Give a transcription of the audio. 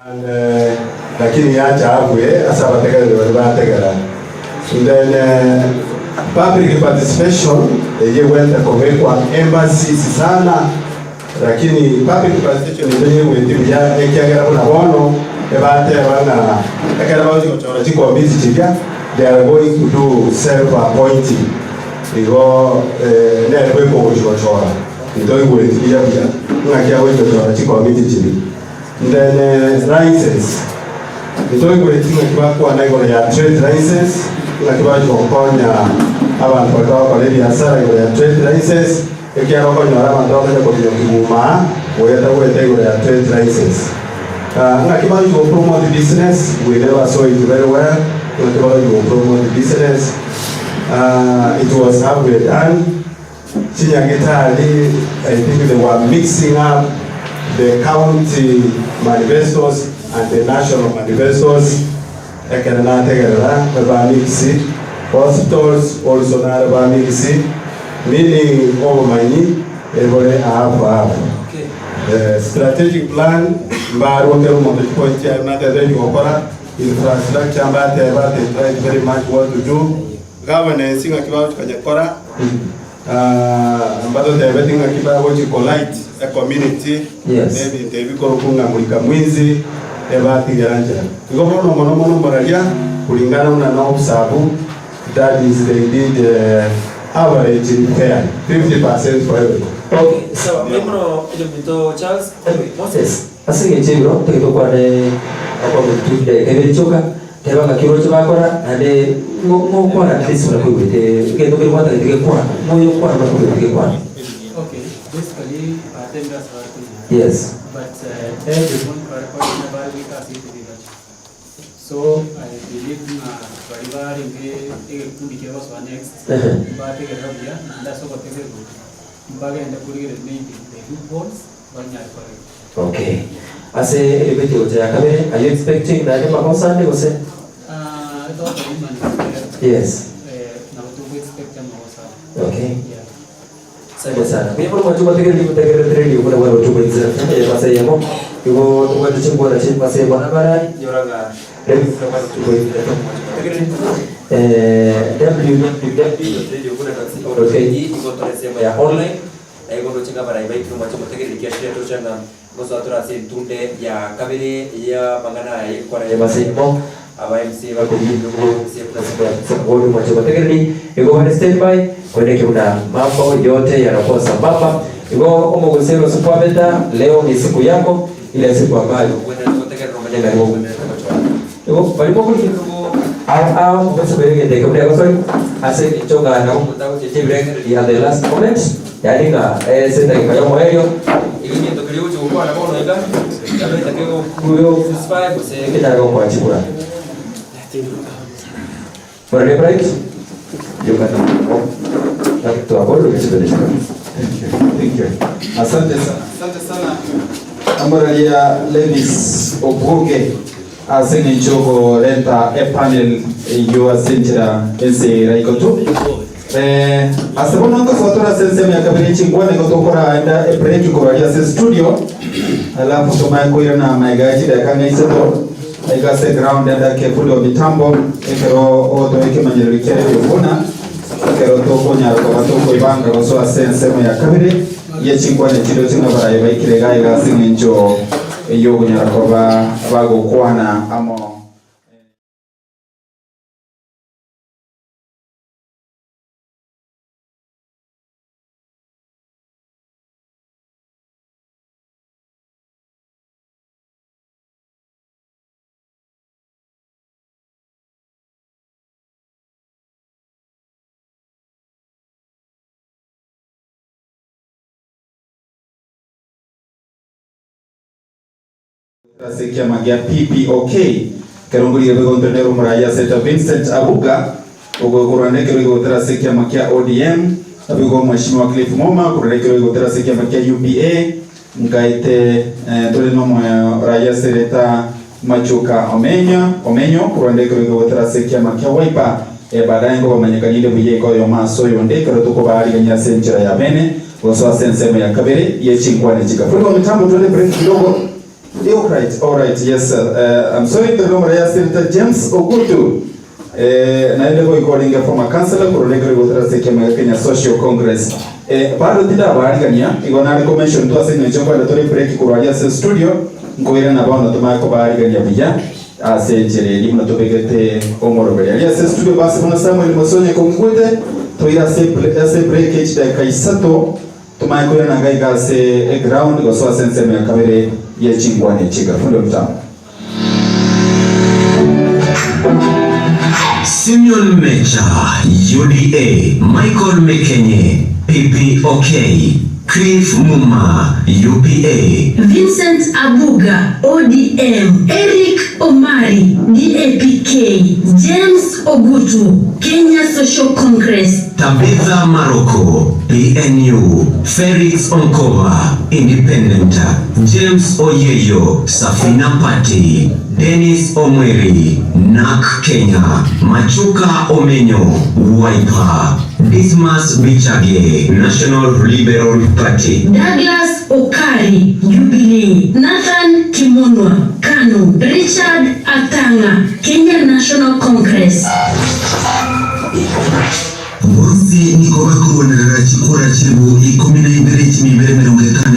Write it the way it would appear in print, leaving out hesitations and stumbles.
And lakini yacha abwe ase abategereri baria bategera. Then public participation eyio egwete kobekwa emphasis sana lakini public participation intwe nyegweti buya ekiagera buna bono ebateba ng'a ekero bagochia gochora chikomiti chiria they are going to do self appointing igo nere bweka ogochia gochora intoigweti buya buya ng'aki agochia gochora chikomiti chiria. Then license, ntoigweti ng'aki bakwana igoro ya trade license, ng'aki bagochia gokonya abanto baria bagokora ebiasara igoro ya trade license, ekiagera okonyora abanto bakonya kominyokia kiguma aa, oyo tagwete igoro ya trade license. Ng'aki bagochia go promote business, we never saw it very well, ng'aki bagochia go promote business, it was halfway done. Chinyagitari, I think they were mixing up the county manifestos and the national manifestos, ekero nategerera ba mix, hospitals also naro ba mix, meaning obomanyi ebore half half. Strategic plan mbarwo kera omonto chipoint chiaye buna atebete gokora, infrastructure mbateba they tried very much what to do, Governance ng'aki bagochi konyekora, mbatotebeti ng'aki bagochi ko light e community Yes. na ebinto ebi bikorokwa ng'a mulika mwizi ebatigera nchera. Igo bono mono mono moraria kulingana buna na obusabu that is they did average fair 50% for everybody. Okay, sawa. Mbuya mono oyominto Charles. Anyway, Moses, ase eng'encho ebiro ntagete okwane okominto chidakika ibere chioka. Teba ng'aki oroche bakora, naende ng'o ng'okwana tisi buna koigwete egento keria gwatagete gekwana, ng'o oyokwana buna koigwete gekwana. Okay, basically batebire ase bare konyara. Yes. But uh, everyone bare konyara bare goika ase ekebigacho. So I believe ng'a bari barenge egekundi kia gosoa next, Ehe. mbategerera buya naende ase ogotegererwa mbagende korigereria maybe the loopholes banyare koreta. Okay. Ase eribeti gocha ya kabere, are you expecting naende magoso ande gose? Ah, togokora imani Yes. eh, nabo togo expect amagoso aya. Okay. Yeah. Asante sana. Mbuya mono mwanche gwategereria gotegerera radio buna bwana otuko inse eye masa eyemo. Igo tobwate chinkwana chie masa eyemo nabarari nyora ng'a radio buna bwana otuko inse mwanche gwategereria. Eh, www.radiobuna.co.ke igo tore ensemo ya online. Na igo ndoche ng'a abarai baito mwanche gotegerera ekiagera toche ng'a ngosoa tore ase entunde ya kabere y'amang'ana aya y'enkwana y'amasemo, aba MC bakobugia ebirogo ase buna ensemo ya Msemo Godi mwanche gotegereri, igo bare stand by koeneki buna mambo yote yanakuwa sambamba. Igo omogusero ase kwabeta leo ni siku yako, ile siku ambayo ogwenerete gotegerera omanye ng'a nigo ogwenerete gochora. Igo baria mokorika ebirogo ao ao mobase koira egento eke buna egosori ase eng'encho ng'a nabo omonto agochecha ebirengererio at the last moment. Yaani ng'a ase edageka y'omoerio, iga egento keria ogochia gokwana bono iga, kiabeete kegokuru-crucify gose kenyare gokoa chikura. Murare bright, you can go. Twakorire chibere chikura. Thank you. Thank you. Asante sana. Asante sana. Amoraria Levis Obwoge ase eng'encho okorenta epanel eyio ase enchera ense eraikotu. Eh, ase bono ntosoa tore ase ensemo ya kabere chingwana igo tokoraenda ebreak korwa aria ase studio alafu tomae koirana amaiga ya chidakika ng'a isato aiga ase ground ende ake fundi wa mitambo ekero ogotoa ekemanyererio kia radio buna ekero tokonyara koba tokoibanga gosoa ase ensemo ya kabere ye chingwana chiroche ng'a baraye baikire iga iga ase eng'encho ey'okonyara koba bagokwana amo. Ase ekiama gia PPOK, ekerongori gebegontwe nere omoraia Senator Vincent Abuga, ogokorwa nekero egotera ase ekiama kia ODM, naboigo Mheshimiwa Cliff Muma okorwa nekero egotera ase ekiama kia UPA, nkaete tore nomoraia Senator Machuka Omenyo Omenyo korwa nekero egotera ase ekiama kia Wiper, baadaye nkobamanyekania buya iga oyomo ase oyonde ekero tokobaarigania ase enchera ya bene gosoa ase ensemo ya kabere ye chinkwana chika. Fundi wa mitambo twende break kidogo. Alright, alright, yes sir. I'm sorry, tore nomoraya Senator James Ogutu. Naende goika orenge former councillor korwa rekero gotara ase ekiama gia Kenya Social Congress. Bado tindabaarigania, igo nare ko mention tu ase eng'encho nkoenda tore break korwa aria ase studio, nkoirana bono tomanye kobaarigania buya ase enchera eria buna tobegete omoroberi. Aria ase studio basi bono Samuel Mosonye kongigwete, toire ase ase break ye chidakika isato, Tomanye koirana iga iga ase eground gosoa ase ensemo ya kabere ye chinkwana echi iga. Fundi omtambo. Simeon Mecha, UDA, Michael Mekenye, PPOK, Cliff Muma, UPA. Vincent Abuga, ODM, Eric Omari, DAPK, James Ogutu, Kenya Social Congress. Tabitha Maroko, PNU, Felix Onkoba, Independent, James Oyeyo, Safina Party, Dennis Omweri, Narc Kenya, Machuka Omenyo, Wiper, Dismas Bichage, National Liberal Party. Douglas Okari, Jubilee, Nathan Kimunwa, Kanu, Richard Atang'a, Kenya National Congress. Bonsi nigo bakorwanerera chikura chilifu ikomi na ibere chimia ibere emerongo etano.